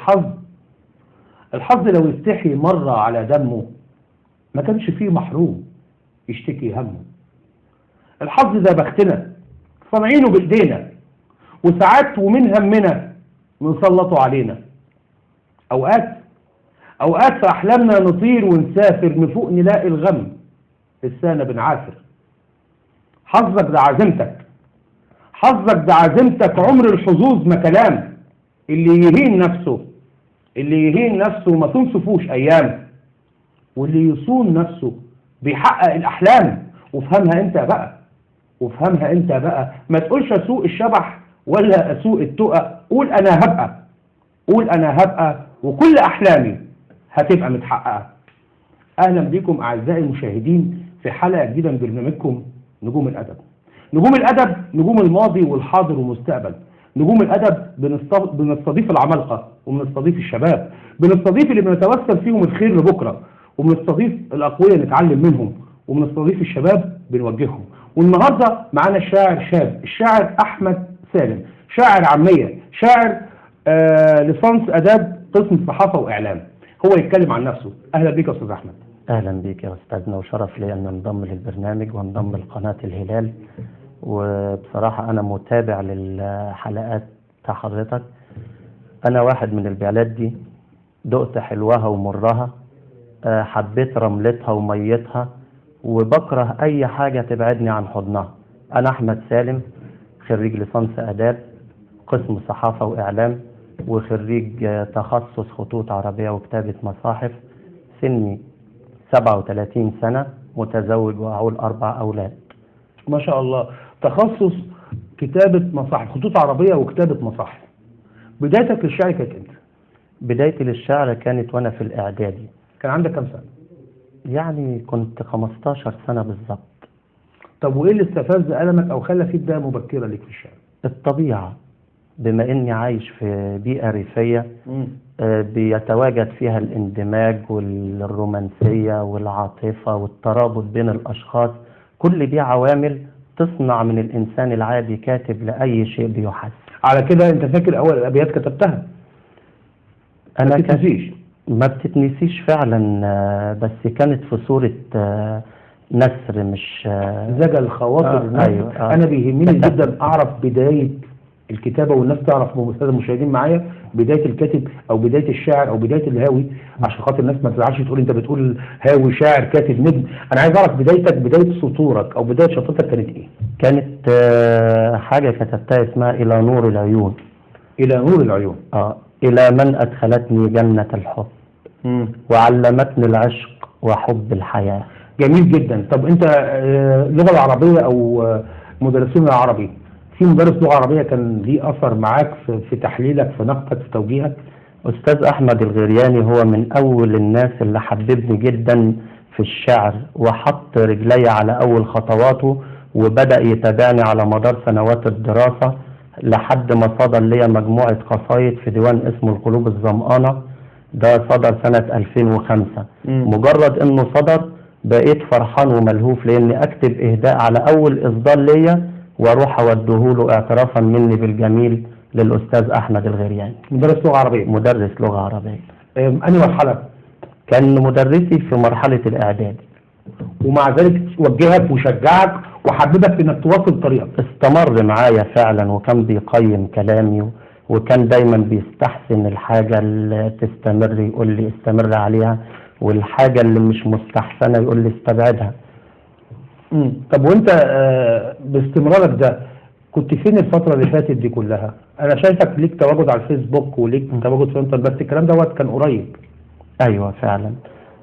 الحظ الحظ لو يستحي مرة على دمه ما كانش فيه محروم يشتكي همه. الحظ ده بختنا صانعينه بإيدينا، وساعات ومن همنا نسلطه علينا. أوقات أوقات في أحلامنا نطير ونسافر، نفوق نلاقي الغم لسانا بنعافر. حظك ده عزيمتك، حظك ده عزيمتك، عمر الحظوظ ما كلام. اللي يهين نفسه، اللي يهين نفسه ما تنصفوش أيام، واللي يصون نفسه بيحقق الأحلام. وافهمها أنت بقى، وافهمها أنت بقى، ما تقولش أسوق الشبح ولا أسوق التقى، قول أنا هبقى، قول أنا هبقى وكل أحلامي هتبقى متحققة. أهلا بكم أعزائي المشاهدين في حلقة جديدة من برنامجكم نجوم الأدب. نجوم الأدب نجوم الماضي والحاضر والمستقبل. نجوم الأدب بنستضيف العمالقة وبنستضيف الشباب، بنستضيف اللي بنتوسل فيهم الخير لبكرة، وبنستضيف الأقوياء نتعلم منهم، وبنستضيف الشباب بنوجههم. والنهاردة معانا الشاعر شاب، الشاعر أحمد سالم، شاعر عامية، شاعر ليسانس آداب قسم صحافة وإعلام. هو يتكلم عن نفسه. أهلا بك يا أستاذ أحمد. أهلا بك يا أستاذنا، وشرف لي أن انضم للبرنامج وانضم لقناة الهلال. وبصراحة أنا متابع للحلقات بتاع حضرتك. أنا واحد من البلاد دي، دقت حلوها ومرها، حبيت رملتها وميتها، وبكره أي حاجة تبعدني عن حضنها. أنا أحمد سالم، خريج ليسانس آداب قسم صحافة وإعلام، وخريج تخصص خطوط عربية وكتابة مصاحف. سني 37 سنة، متزوج وأعول 4 أولاد. ما شاء الله. تخصص كتابة مصاحف، خطوط عربية وكتابة مصاحف. بدايتك للشعر كانت امتى؟ بدايتي للشعر كانت وأنا في الإعدادي. كان عندك كام سنة؟ يعني كنت 15 سنة بالظبط. طب وإيه اللي استفز قلمك أو خلى فيه بداية مبكرة ليك في الشعر؟ الطبيعة، بما إني عايش في بيئة ريفية بيتواجد فيها الاندماج والرومانسية والعاطفة والترابط بين الأشخاص. كل دي عوامل تصنع من الإنسان العادي كاتب لأي شيء بيحس. على كده أنت فاكر أول الأبيات كتبتها؟ أنا ما بتتنسيش. ما بتتنسيش فعلا، بس كانت في صورة نثر، مش زجل خواطر. أيوة. أنا بيهمني جدا أعرف بداية الكتابة، والناس تعرف، السادة المشاهدين معايا، بداية الكاتب أو بداية الشاعر أو بداية الهاوي، عشان خاطر الناس ما تزعلش تقول أنت بتقول هاوي شاعر كاتب نجم. أنا عايز أعرف بدايتك، بداية سطورك أو بداية شطتك كانت إيه؟ كانت حاجة كتبتها اسمها إلى نور العيون. إلى نور العيون. إلى من أدخلتني جنة الحب وعلمتني العشق وحب الحياة. جميل جدا. طب أنت اللغة العربية أو مدرسين العربي، في مدرس لغة عربية كان ليه أثر معاك في تحليلك، في نقدك، في توجيهك؟ أستاذ أحمد الغرياني هو من أول الناس اللي حببني جدا في الشعر، وحط رجلي على أول خطواته، وبدأ يتابعني على مدار سنوات الدراسة لحد ما صدر لي مجموعة قصايد في ديوان اسمه القلوب الظمآنة. ده صدر سنة 2005. مجرد إنه صدر بقيت فرحان وملهوف، لأني أكتب إهداء على أول إصدار ليا واروح اوديهوله اعترافا مني بالجميل للاستاذ احمد الغرياني. مدرس لغة عربية. مدرس لغة عربية. انهي مرحلة؟ كان مدرسي في مرحلة الاعدادي. ومع ذلك وجهك وشجعك وحببك في انك تواصل طريقك. استمر معايا فعلا، وكان بيقيم كلامي، وكان دايما بيستحسن الحاجة اللي تستمر يقول لي استمر عليها، والحاجة اللي مش مستحسنه يقول لي استبعدها. طب وانت باستمرارك ده كنت فين الفترة اللي فاتت دي كلها؟ انا شايفك ليك تواجد على الفيسبوك وليك تواجد في الانترنت، بس الكلام دوت كان قريب. ايوه فعلا،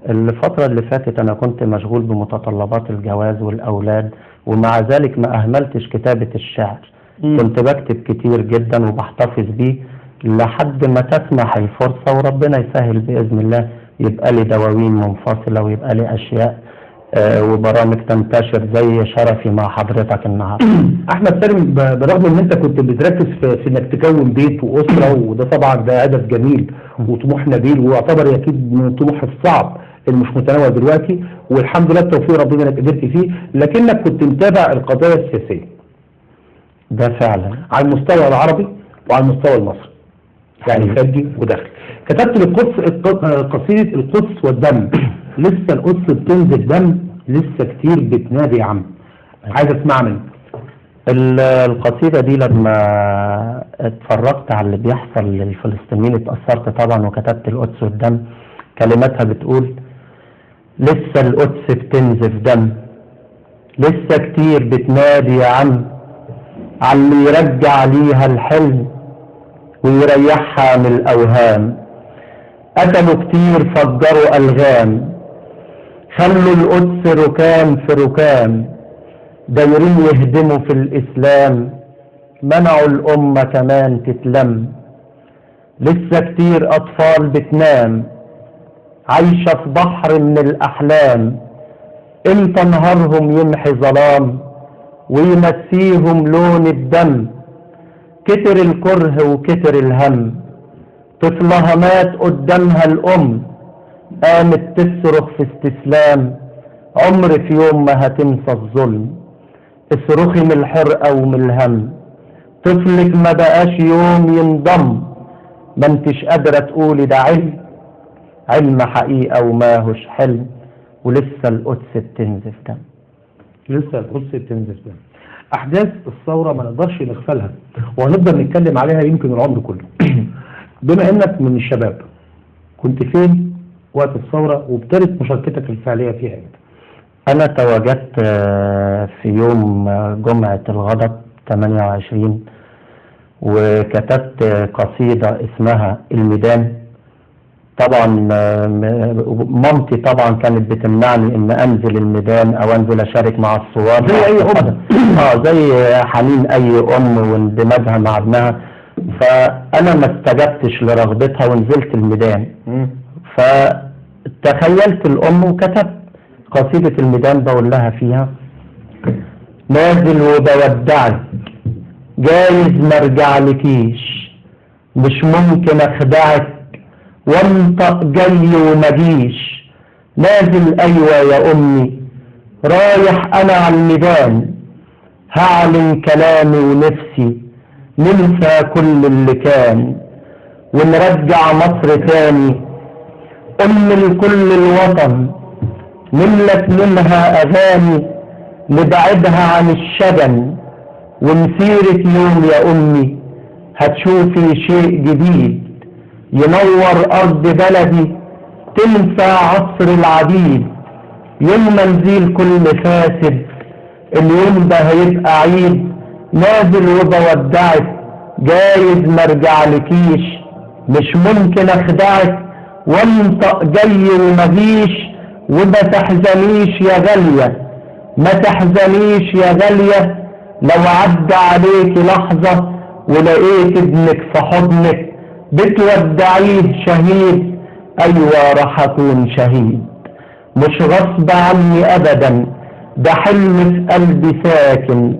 الفترة اللي فاتت انا كنت مشغول بمتطلبات الجواز والاولاد، ومع ذلك ما اهملتش كتابة الشعر. كنت بكتب كتير جدا وبحتفظ بيه لحد ما تسمح الفرصة، وربنا يسهل بإذن الله يبقى لي دواوين منفصلة ويبقى لي اشياء وبرامج تنتشر زي شرفي مع حضرتك النهارده. احمد سالم، برغم ان انت كنت بتركز في انك تكون بيت واسره، وده طبعا ده هدف جميل وطموح نبيل، ويعتبر اكيد من الطموح الصعب اللي مش متناول دلوقتي، والحمد لله بتوفيق ربنا انك قدرت فيه، لكنك كنت متابع القضايا السياسية. ده فعلا على المستوى العربي وعلى المستوى المصري، يعني خارجي وداخلي. كتبت للقدس قصيدة القدس والدم، لسه القدس بتنزل دم، لسه كتير بتنادي يا عم. عايز اسمع منك القصيدة دي. لما اتفرجت على اللي بيحصل للفلسطينيين اتأثرت طبعا وكتبت القدس والدم. كلماتها بتقول: لسه القدس بتنزف دم، لسه كتير بتنادي يا عم، على اللي يرجع ليها الحلم ويريحها من الأوهام. قتلوا كتير، فجروا ألغام، خلوا القدس ركام في ركام، دايرين يهدموا في الإسلام، منعوا الأمة كمان تتلم. لسه كتير أطفال بتنام، عايشة في بحر من الأحلام، امتى نهارهم يمحي ظلام ويمسيهم لون الدم. كتر الكره وكتر الهم، طفلها مات قدامها الأم، قامت تصرخ في استسلام، عمر في يوم ما هتنسى الظلم. اصرخي من الحرقة ومن الهم، طفلك ما بقاش يوم ينضم، ما انتش قادرة تقولي ده علم، علم حقيقة وما هوش حلم، ولسه القدس بتنزف دم. لسه القدس بتنزف دم. احداث الثورة ما نقدرش نغفلها، وهنفضل نتكلم عليها يمكن العمر كله. بما انك من الشباب، كنت فين وقت الثورة وابتدت مشاركتك الفعلية فيها امتى؟ أنا تواجدت في يوم جمعة الغضب 28، وكتبت قصيدة اسمها الميدان. طبعا مامتي طبعا كانت بتمنعني ان انزل الميدان او انزل اشارك مع الثوار. زي اي ام. زي حنين اي ام واندماجها مع ابنها. فانا ما استجبتش لرغبتها ونزلت الميدان. فتخيلت الام وكتبت قصيدة الميدان، بقول لها فيها: نازل وبودعك، جايز ما ارجعلكيش، مش ممكن اخدعك وانطق جاي ومجيش. نازل ايوه يا امي، رايح انا على الميدان، هعلن كلامي ونفسي ننسى كل اللي كان، ونرجع مصر تاني ام لكل الوطن، نملك منها اغاني نبعدها عن الشجن، ومسيرة يوم يا امي هتشوفي شيء جديد، ينور ارض بلدي تنسى عصر العبيد. يوم ما نزيل كل فاسد اليوم ده هيبقى عيد. نازل وبودعك، جايز ما ارجعلكيش، مش ممكن اخدعك وانطق جاي ومجيش. وما تحزنيش يا غالية، ما تحزنيش يا غالية، لو عدى عليك لحظة ولقيت ابنك في حضنك بتودعيه شهيد، ايوه راح اكون شهيد، مش غصب عني ابدا، ده حلم في قلبي ساكن،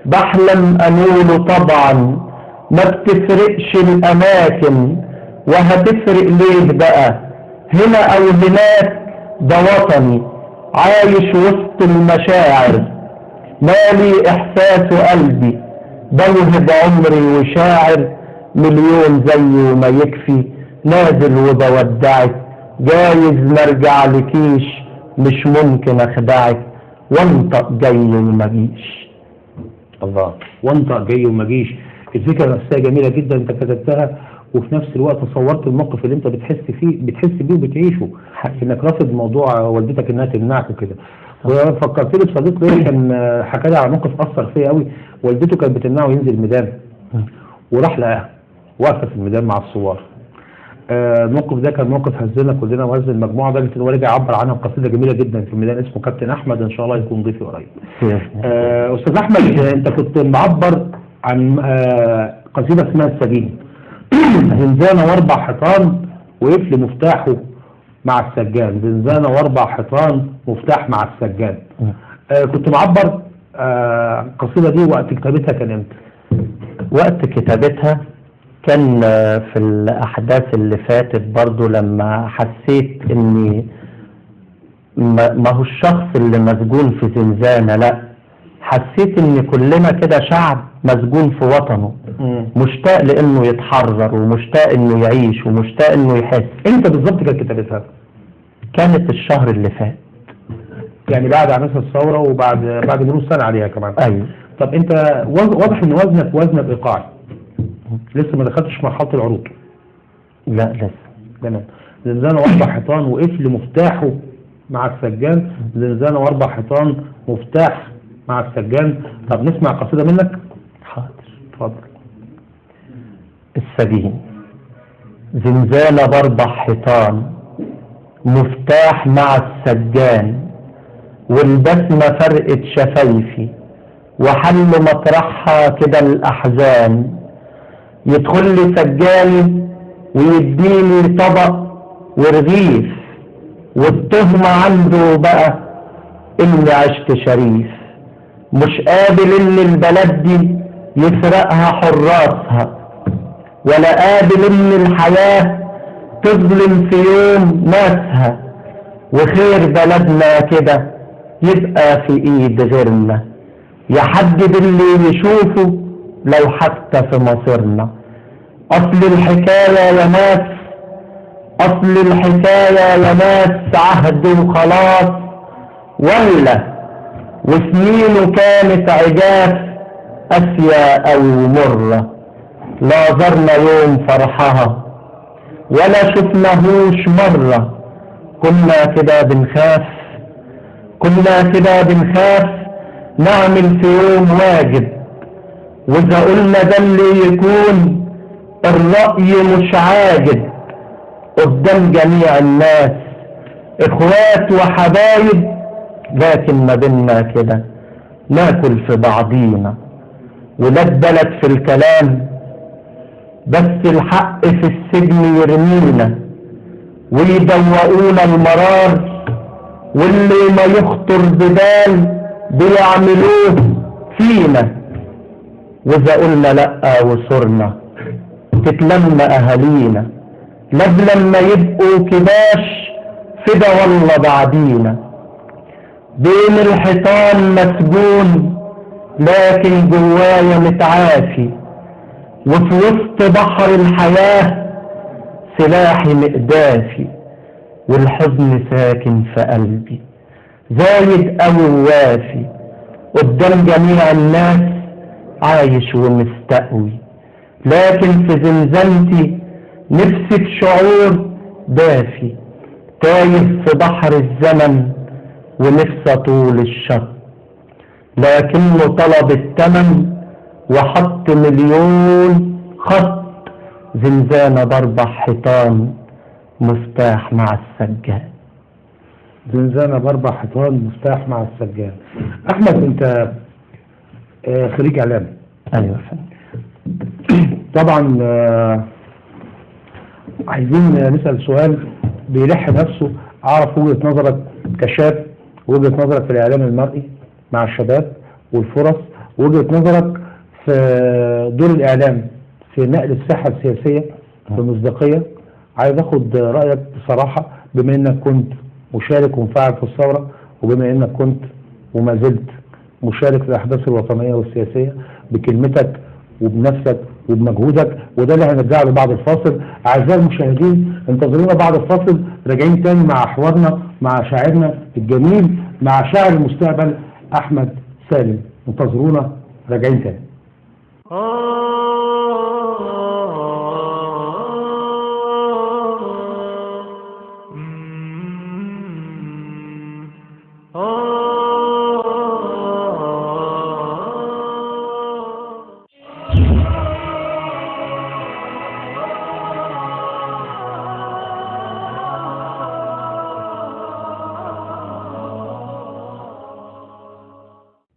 بحلم انوله طبعا، ما بتفرقش الاماكن، وهتفرق ليه بقى هنا او هناك، ده وطني عايش وسط المشاعر، مالي احساس قلبي، بوهب عمري وشاعر، مليون زيه ما يكفي. نازل وبودعك، جايز ما ارجعلكيش، مش ممكن اخدعك وانطق جاي ومجيش. الله، وانطق جاي ومجيش. الفكرة نفسها جميلة جدا، انت كتبتها وفي نفس الوقت صورت الموقف اللي انت بتحس بيه وبتعيشه، انك رافض موضوع والدتك انها تمنعك وكده. وفكرت لي بصديق ليا كان حكى لي على موقف اثر فيا قوي. والدته كانت بتمنعه ينزل الميدان، وراح لقاها واقفة في الميدان مع الثوار. الموقف ده كان موقف هزنا كلنا وهز المجموعة، لدرجة ان هو رجع عبر عنها بقصيدة جميلة جدا في الميدان، اسمه كابتن احمد، ان شاء الله يكون ضيفي قريب. استاذ احمد، انت كنت معبر عن قصيدة اسمها السجين. زنزانة واربع حيطان وقفل مفتاحه مع السجان، زنزانة واربع حيطان مفتاح مع السجان. كنت معبر القصيدة دي وقت كتابتها كان امتى؟ وقت كتابتها كان في الأحداث اللي فاتت برضو، لما حسيت إني ما هو الشخص اللي مسجون في زنزانة، لا، حسيت إن كلنا كده شعب مسجون في وطنه. مشتاق لانه يتحرر، ومشتاق انه يعيش، ومشتاق انه يحس. امتى بالظبط كانت كتابتها؟ كانت الشهر اللي فات، يعني بعد احداث الثورة وبعد مرور سنة عليها كمان. ايوه. طب انت واضح ان وزنك ايقاعي، لسه ما دخلتش مرحلة العروض. لا لسه. تمام. زنزانة واربع حيطان وقفل مفتاحه مع السجان، زنزانة واربع حيطان مفتاح مع السجان. طب نسمع قصيدة منك؟ حاضر. اتفضل. السجين. زنزانة باربع حيطان مفتاح مع السجان، والبسمة فرقت شفايفي وحل مطرحها كده الأحزان. يدخل لي سجاني ويديني طبق ورغيف، والتهمة عنده بقى إني عشت شريف. مش قابل إن البلد دي يسرقها حراسها، ولا قابل إن الحياة تظلم في يوم ناسها، وخير بلدنا كده يبقى في إيد غيرنا، يحدد اللي يشوفه لو حتى في مصيرنا. أصل الحكاية يا ناس، أصل الحكاية يا ناس عهد وخلاص، ولا وسنينه كانت عجاف قاسية أو مرة، لا زرنا يوم فرحها ولا شفناهوش مرة. كنا كده بنخاف، كنا كده بنخاف نعمل في يوم واجب، وإذا قلنا ده اللي يكون الرأي مش عاجب قدام جميع الناس، إخوات وحبايب، لكن ما بينا كده ناكل في بعضينا. ولاد بلد في الكلام بس الحق في السجن يرمينا، ويدوقونا المرار، واللي ما يخطر ببال بيعملوه فينا. وإذا قلنا لأ وصرنا تتلم أهالينا، لما يبقوا كباش فدا والله بعدينا. بين الحيطان مسجون لكن جوايا متعافي، وفي وسط بحر الحياة سلاحي مقدافي، والحزن ساكن في قلبي زايد أوي ووافي، قدام جميع الناس عايش ومستقوي، لكن في زنزانتي نفسي في شعور دافي، تايه في بحر الزمن ونفسي طول الشط، لكنه طلب التمن وحط مليون خط. زنزانة باربع حيطان مفتاح مع السجان. زنزانة باربع حيطان مفتاح مع السجان. أحمد، أنت خريج إعلام. أيوة. طبعا عايزين نسأل سؤال بيلح نفسه، أعرف وجهة نظرك كشاب، وجهة نظرك في الإعلام المرئي مع الشباب والفرص، وجهة نظرك في دور الإعلام في نقل الساحة السياسية بمصداقية. عايز أخد رأيك بصراحة، بما إنك كنت مشارك ومفاعل في الثورة، وبما إنك كنت وما زلت مشارك في الأحداث الوطنية والسياسية بكلمتك وبنفسك وبمجهودك، وده اللي هنرجع له بعد الفاصل. أعزائي المشاهدين انتظرونا بعد الفاصل، راجعين تاني مع حوارنا مع شاعرنا الجميل، مع شاعر المستقبل أحمد سالم. انتظرونا، راجعين تاني.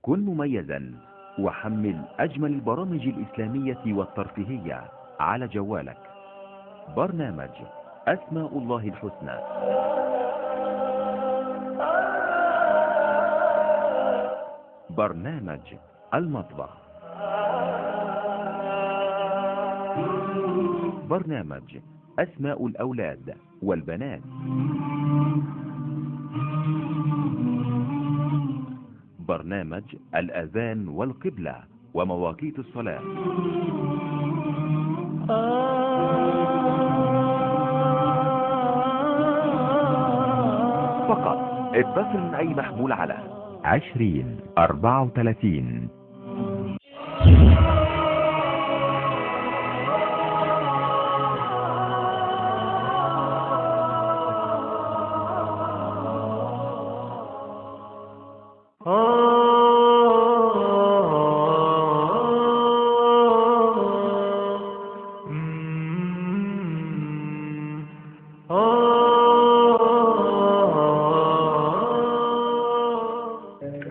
كن مميزا وحمل أجمل البرامج الإسلامية والترفيهية على جوالك. برنامج أسماء الله الحسنى، برنامج المطبخ، برنامج أسماء الأولاد والبنات، برنامج الأذان والقبلة، ومواقيت الصلاة. فقط اتصل من أي محمول على 20 34.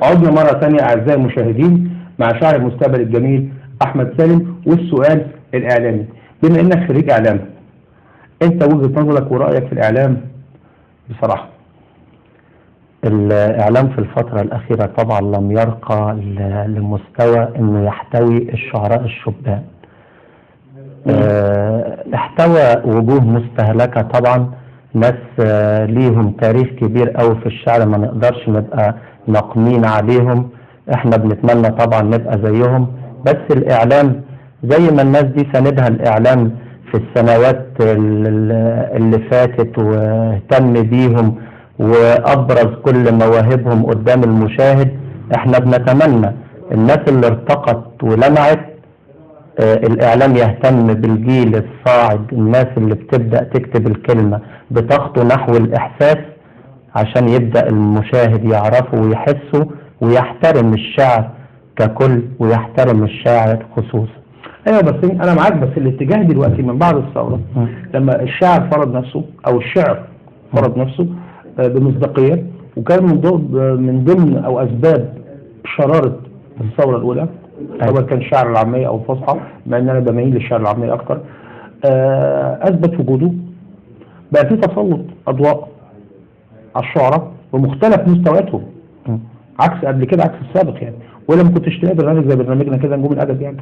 عدنا مرة ثانية أعزائي المشاهدين مع شاعر المستقبل الجميل أحمد سالم والسؤال الإعلامي. بما إنك خريج إعلام، أنت وجهة نظرك ورأيك في الإعلام بصراحة؟ الإعلام في الفترة الأخيرة طبعا لم يرقى لمستوى إنه يحتوي الشعراء الشبان. احتوى وجوه مستهلكة طبعا، ناس ليهم تاريخ كبير أوي في الشعر، ما نقدرش نبقى ناقمين عليهم، احنا بنتمنى طبعا نبقى زيهم. بس الإعلام زي ما الناس دي ساندها الإعلام في السنوات اللي فاتت واهتم بيهم وأبرز كل مواهبهم قدام المشاهد، احنا بنتمنى الناس اللي ارتقت ولمعت الإعلام يهتم بالجيل الصاعد، الناس اللي بتبدأ تكتب الكلمة بتخطو نحو الإحساس عشان يبدأ المشاهد يعرفه ويحسه ويحترم الشعر ككل ويحترم الشاعر خصوصا. ايوه بس انا معاك، بس الاتجاه دلوقتي من بعد الثورة لما الشاعر فرض نفسه او الشعر فرض نفسه بمصداقية، وكان من ضمن او اسباب شرارة الثورة الاولى سواء كان شعر العامية او الفصحى، مع ان انا بميل للشعر العامية اكتر، اثبت وجوده. بقى في تسلط اضواء على الشعراء بمختلف مستوياتهم، عكس قبل كده، عكس السابق يعني. ولا ما كنتش تلاقي برنامج زي برنامجنا كده نجوم الادب يعني.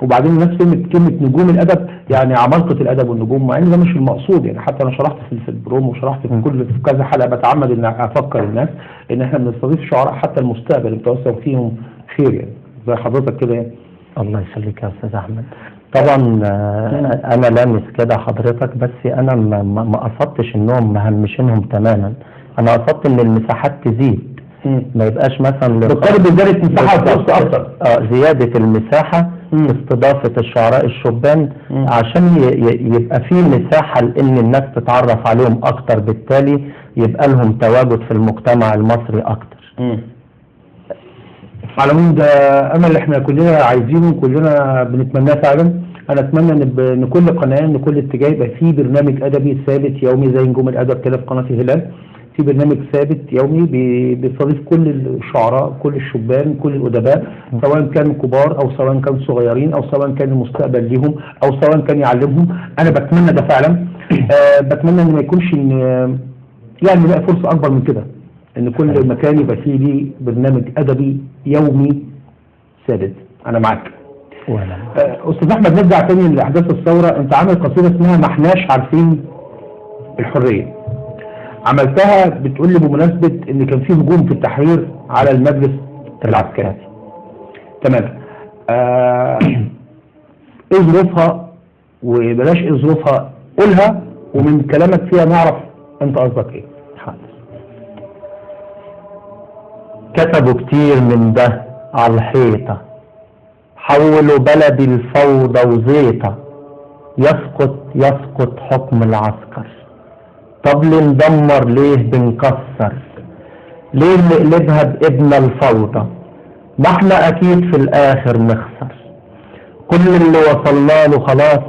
وبعدين الناس فهمت كلمة نجوم الادب يعني عمالقة الادب والنجوم، مع ان ده مش المقصود يعني. حتى انا شرحت في البروم وشرحت في كل في كذا حلقة، بتعمد ان افكر الناس ان احنا بنستضيف شعراء حتى المستقبل متوسع فيهم خير يعني، زي حضرتك كده يعني. الله يخليك يا استاذ احمد. طبعا انا لامس كده حضرتك، بس انا ما قصدتش انهم مهمشينهم تماما، انا قصدت ان المساحات تزيد، ما يبقاش مثلا بالطالب بزيادة مساحة اكتر، زيادة المساحة استضافة الشعراء الشبان عشان يبقى في مساحة لان الناس تتعرف عليهم اكتر، بالتالي يبقى لهم تواجد في المجتمع المصري اكتر. على العموم ده امل احنا كلنا عايزينه وكلنا بنتمناه فعلا. انا اتمنى ان كل قناة، ان كل اتجاه يبقى فيه برنامج ادبي ثابت يومي زي نجوم الادب كده في قناة الهلال، في برنامج ثابت يومي بيستضيف كل الشعراء، كل الشبان، كل الادباء، سواء كانوا كبار او سواء كانوا صغيرين او سواء كان المستقبل ليهم او سواء كان يعلمهم. انا بتمنى ده فعلا. بتمنى ان ما يكونش ان يعني نلاقي فرصة اكبر من كده، ان كل مكان يبقى فيه ليه برنامج ادبي يومي ثابت. انا معاك. استاذ احمد، نرجع تاني لاحداث الثورة. انت عامل قصيدة اسمها ما احناش عارفين الحرية، عملتها بتقول لي بمناسبة ان كان في هجوم في التحرير على المجلس العسكري. تمام. ايه ظروفها وبلاش ايه ظروفها، قولها ومن كلامك فيها نعرف انت قصدك ايه. حاضر. كتبوا كتير من ده على الحيطة، حولوا بلدي الفوضى وزيطة، يسقط يسقط حكم العسكر. طب ليه ندمر، ليه بنكسر، ليه نقلبها بإبنا الفوضى، ما احنا اكيد في الاخر نخسر. كل اللي وصلنا له خلاص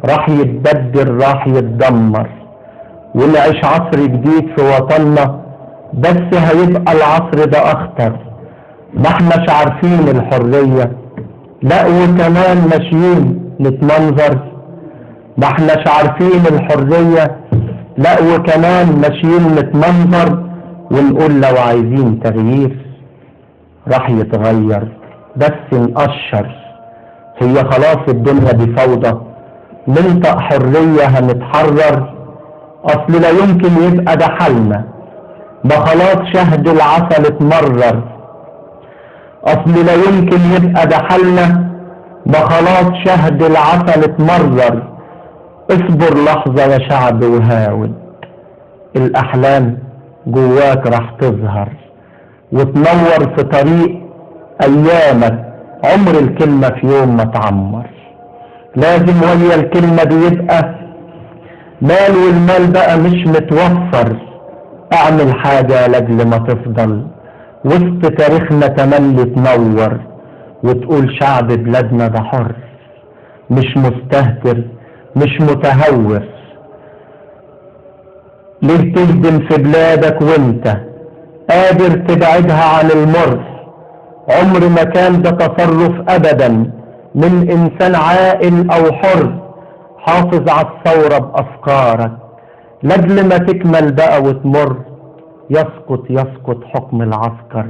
راح يتبدل راح يتدمر، ونعيش عصر جديد في وطننا، بس هيبقى العصر ده اخطر. ما احناش عارفين الحرية، لا وكمان ماشيين نتمنظر. ما احناش عارفين الحرية، لا وكمان ماشيين نتمنظر، ونقول لو عايزين تغيير راح يتغير بس نقشر. هي خلاص الدنيا دي فوضى، ننطق حرية هنتحرر، اصل لا يمكن يبقى ده حالنا، ما خلاص شهد العسل اتمرر. اصل لا يمكن يبقى ده حالنا، ما خلاص شهد العسل اتمرر. اصبر لحظة يا شعب وهاود، الاحلام جواك راح تظهر وتنور في طريق ايامك، عمر الكلمة في يوم ما تعمر. لازم ويا الكلمة دي يبقى مال، والمال بقى مش متوفر. اعمل حاجة لاجل ما تفضل وسط تاريخنا تملي تنور، وتقول شعب بلادنا ده حر، مش مستهتر مش متهور. ليه تهدم في بلادك وانت قادر تبعدها عن المر؟ عمر ما كان ده تصرف ابدا من انسان عاقل او حر. حافظ على الثورة بافكارك لاجل ما تكمل بقى وتمر. يسقط يسقط حكم العسكر،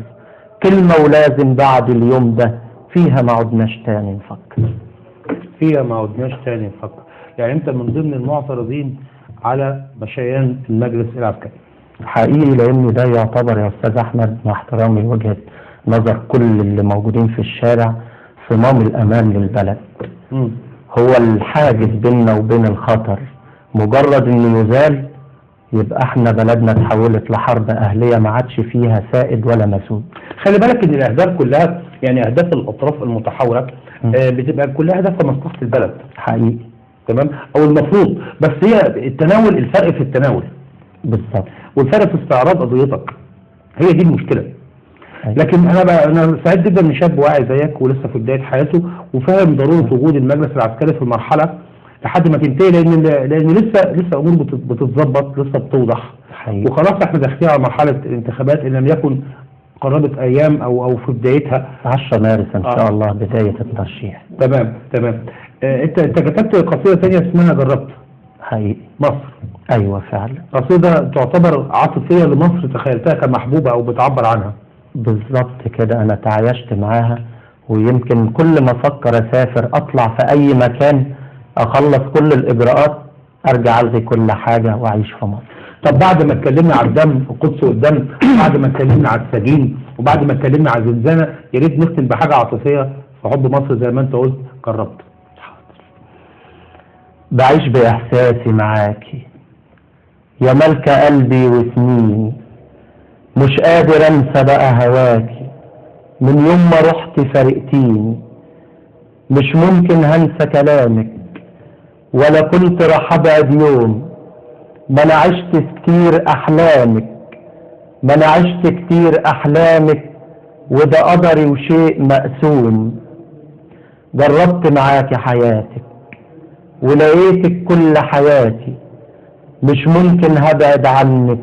كلمة ولازم بعد اليوم ده فيها ما عدناش تاني نفكر. فيها ما عدناش تاني نفكر. يعني انت من ضمن المعترضين على مشيان المجلس العسكري. حقيقي، لان ده يعتبر يا استاذ احمد مع احترامي لوجهة نظر كل اللي موجودين في الشارع صمام الامان للبلد. هو الحاجز بيننا وبين الخطر، مجرد انه يزال يبقى احنا بلدنا اتحولت لحرب اهلية ما عادش فيها سائد ولا مسود. خلي بالك ان الاهداف كلها، يعني اهداف الاطراف المتحوره بتبقى كلها اهداف مصلحة البلد. حقيقي، تمام، او المفروض، بس هي التناول، الفرق في التناول بالظبط، والفرق في استعراض قضيتك، هي دي المشكلة. أيوة. لكن انا سعيد جدا ان شاب واعي زيك ولسه في بداية حياته وفاهم ضرورة وجود المجلس العسكري في المرحلة لحد ما تنتهي، لان لسه امور بتتظبط، لسه بتوضح. حقيقي. وخلاص احنا داخلين على مرحلة الانتخابات ان لم يكن قربت ايام او في بدايتها. 10 مارس ان شاء الله بداية الترشيح. تمام تمام. انت كتبت قصيدة ثانية اسمها جربت. حقيقي. مصر. ايوه فعلا. قصيدة تعتبر عاطفية لمصر، تخيلتها كمحبوبه او بتعبر عنها. بالظبط كده، انا تعايشت معاها، ويمكن كل ما افكر اسافر اطلع في اي مكان اخلص كل الاجراءات ارجع الغي كل حاجة واعيش في مصر. طب بعد ما اتكلمنا على الدم القدس والدم، بعد ما اتكلمنا على السجين، وبعد ما اتكلمنا على الزنزانة، يا ريت نختم بحاجة عاطفية في حب مصر زي ما انت قلت جربت. حاضر. بعيش باحساسي معاكي يا ملكة قلبي وسنيني، مش قادر انسى بقى هواكي من يوم ما رحت فارقتيني. مش ممكن هنسى كلامك ولا كنت راح ابعد يوم، ما انا عشت كتير احلامك، ما انا عشت كتير احلامك، وده قدري وشيء مقسوم. جربت معاكي حياتك ولقيتك كل حياتي، مش ممكن هبعد عنك،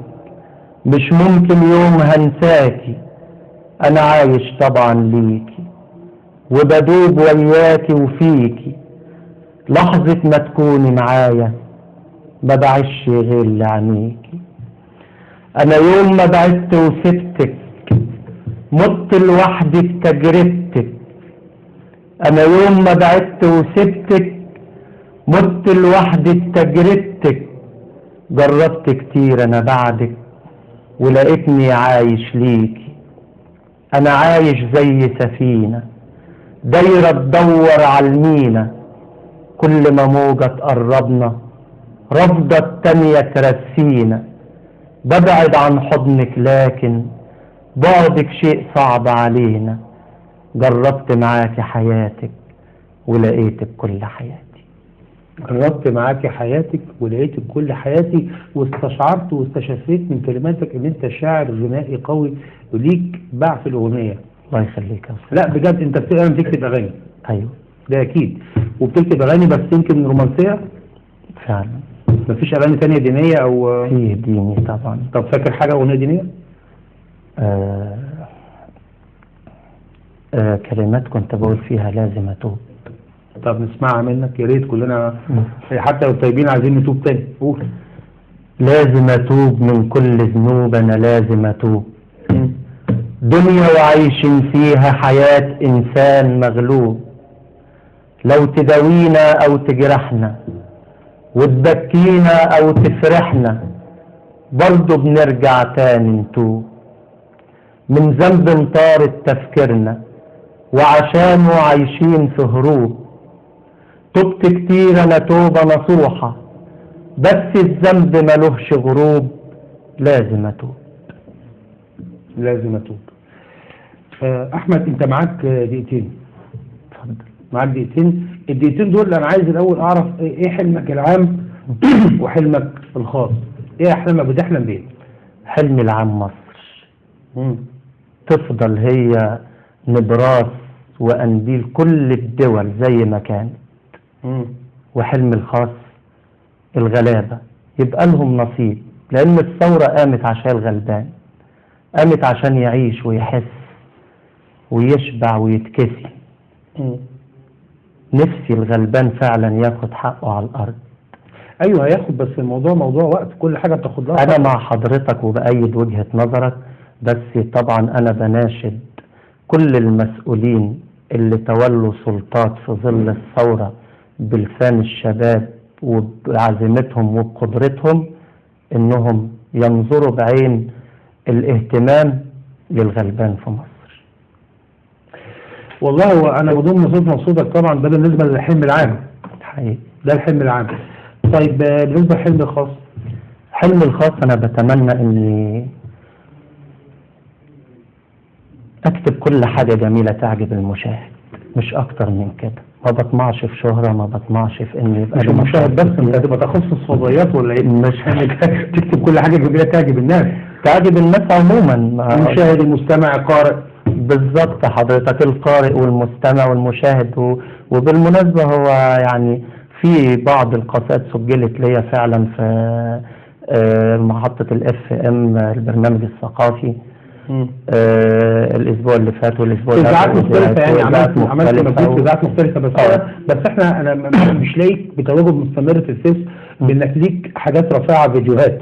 مش ممكن يوم هنساكي. انا عايش طبعا ليكي وبدوب وياكي وفيكي، لحظة ما تكوني معايا ما بعيش غير لعينيكي. انا يوم ما بعدت وسبتك مت لوحدي بتجربتك، انا يوم ما بعدت وسبتك مت لوحدي بتجربتك. جربت كتير انا بعدك ولقيتني عايش ليكي. انا عايش زي سفينة دايرة تدور على المينا، كل ما موجة تقربنا رافضة التانية ترسينا. ببعد عن حضنك لكن بعدك شيء صعب علينا. جربت معاكي حياتك ولقيتك كل حياتي. جربت معاكي حياتك ولقيتك كل حياتي، واستشعرت واستشفيت من كلماتك ان انت شاعر غنائي قوي وليك باع في الاغنية. الله يخليك يا استاذ. لا بجد انت بتكتب اغاني. ايوه ده اكيد، وبتكتب اغاني بس يمكن رومانسية. فعلا. مفيش اغاني تانية دينية او فيه ديني طبعا. طب فاكر حاجة اغنية دينية؟ كلمات كنت بقول فيها لازم اتوب. طب نسمعها منك يا ريت، كلنا حتى لو طيبين عايزين نتوب تاني. قول. لازم اتوب من كل ذنوب، انا لازم اتوب. دنيا وعيش فيها حياة انسان مغلوب، لو تداوينا او تجرحنا وتبكينا او تفرحنا برضو بنرجع تاني نتوب. من ذنب طارت تفكيرنا وعشانه عايشين في هروب. تبت كتير انا توبة نصوحة، بس الذنب ملوهش غروب، لازم اتوب. لازم اتوب. احمد انت معاك دقيقتين. اتفضل. معاك دقيقتين، الدقيقتين دول انا عايز الاول اعرف ايه حلمك العام وحلمك الخاص. ايه احلامك؟ بتحلم بايه؟ حلمي العام مصر تفضل هي نبراس وقنديل كل الدول زي ما كانت. وحلمي الخاص الغلابة يبقى لهم نصيب، لأن الثورة قامت عشان الغلبان، قامت عشان يعيش ويحس ويشبع ويتكسي. نفسي الغلبان فعلا ياخد حقه على الأرض. ايوه هياخد، بس الموضوع موضوع وقت، كل حاجة بتاخد لها. أنا مع حضرتك وبأيد وجهة نظرك، بس طبعا أنا بناشد كل المسؤولين اللي تولوا سلطات في ظل الثورة بلسان الشباب وبعزيمتهم وبقدرتهم إنهم ينظروا بعين الاهتمام للغلبان في مصر. والله هو انا بضم صوت مقصودك طبعا، ده بالنسبة للحلم العام. حقيقي ده الحلم العام. طيب بالنسبة للحلم الخاص؟ حلمي الخاص أنا بتمنى إني أكتب كل حاجة جميلة تعجب المشاهد، مش أكتر من كده. ما بطمعش في شهرة، ما بطمعش في إن يبقى مش لي المشاهد بس، مشاهد انت هتبقى تخصص فضائيات ولا ايه؟ مش تكتب كل حاجة جميلة تعجب الناس، تعجب الناس عموما، المشاهد المستمع القارئ. بالظبط حضرتك، القارئ والمستمع والمشاهد. وبالمناسبة هو يعني في بعض القصائد سجلت ليا فعلا في محطة الFM البرنامج الثقافي الاسبوع اللي فات والاسبوع اللي اذاعات مختلفة، يعني عملت مجهود في اذاعات مختلفة، بس بس احنا انا مش لاقيك بتواجد مستمر في الفيس بانك ليك حاجات رافعه فيديوهات،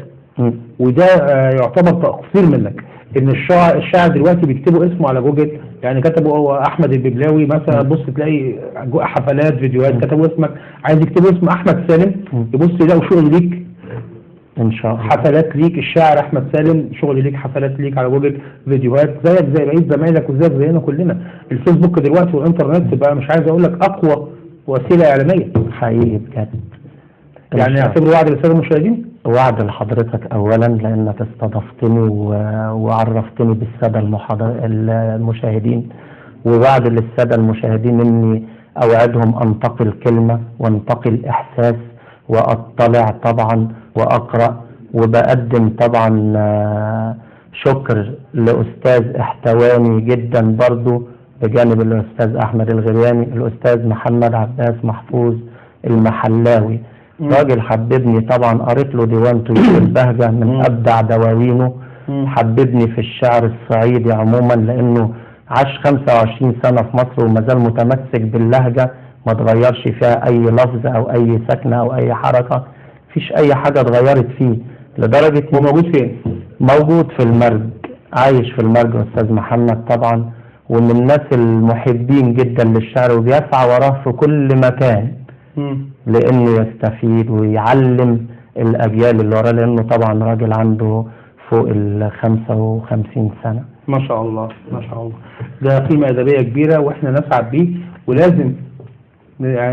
وده يعتبر تقصير منك. ان الشاعر دلوقتي بيكتبوا اسمه على جوجل، يعني كتبوا هو احمد الببلاوي مثلا، بص تلاقي حفلات فيديوهات كتبوا اسمك، عايز يكتبوا اسم احمد سالم يبص يلاقوا شغل ليك ان شاء الله، حفلات ليك الشاعر احمد سالم، شغل ليك، حفلات ليك على جوجل، فيديوهات زيك زي بقية زمايلك وزيك زينا كلنا. الفيسبوك دلوقتي والانترنت بقى مش عايز اقول لك اقوى وسيلة اعلامية حقيقي بجد. يعني اعتبره وعد للسادة المشاهدين؟ وعد لحضرتك اولا لانك استضفتني وعرفتني بالساده المشاهدين، ووعد للسادة المشاهدين اني اوعدهم انتقي الكلمة وانتقي الاحساس واطلع طبعا واقرا، وبقدم طبعا شكر لاستاذ احتواني جدا برضو بجانب الاستاذ احمد الغرياني، الاستاذ محمد عباس محفوظ المحلاوي، راجل حببني طبعا، قريت له ديوان طيور البهجة من ابدع دواوينه، حببني في الشعر الصعيدي عموما لانه عاش 25 سنة في مصر وما زال متمسك باللهجة، ما تغيرش فيها اي لفظ او اي سكنه او اي حركة، مفيش اي حاجة اتغيرت فيه، لدرجة هو موجود فين؟ موجود في المرج، عايش في المرج استاذ محمد طبعا، ومن الناس المحبين جدا للشعر وبيسعى وراه في كل مكان لانه يستفيد ويعلم الاجيال اللي وراه، لانه طبعا راجل عنده فوق ال 55 سنة. ما شاء الله ما شاء الله، ده قيمة ادبية كبيرة واحنا نسعد بيه، ولازم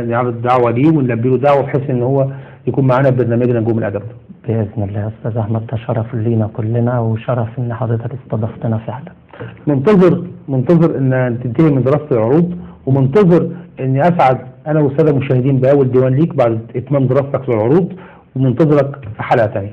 نعرض دعوه ليه ونلبي له دعوه بحيث ان هو يكون معانا في برنامجنا نجوم الادب باذن الله. يا استاذ احمد ده شرف لينا كلنا، وشرف ان حضرتك استضفتنا فعلا. منتظر ان تنتهي من دراسة العروض، ومنتظر اني اسعد انا والسادة المشاهدين باول ديوان ليك بعد اتمام دراستك للعروض، ومنتظرك في حلقة ثانية.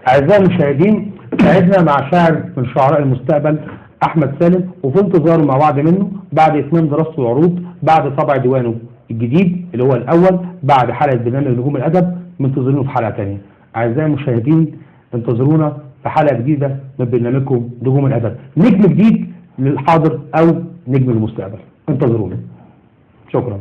اعزائي المشاهدين، سعدنا مع شاعر من شعراء المستقبل احمد سالم، وفي انتظاره مع بعض منه بعد اتمام دراسته العروض، بعد طبع ديوانه الجديد اللي هو الاول، بعد حلقة برنامج نجوم الادب، منتظرينه في حلقة ثانية. اعزائي المشاهدين، انتظرونا في حلقة جديدة من برنامجكم نجوم الادب، نجم جديد للحاضر او نجم المستقبل. انتظرونا. شكرا.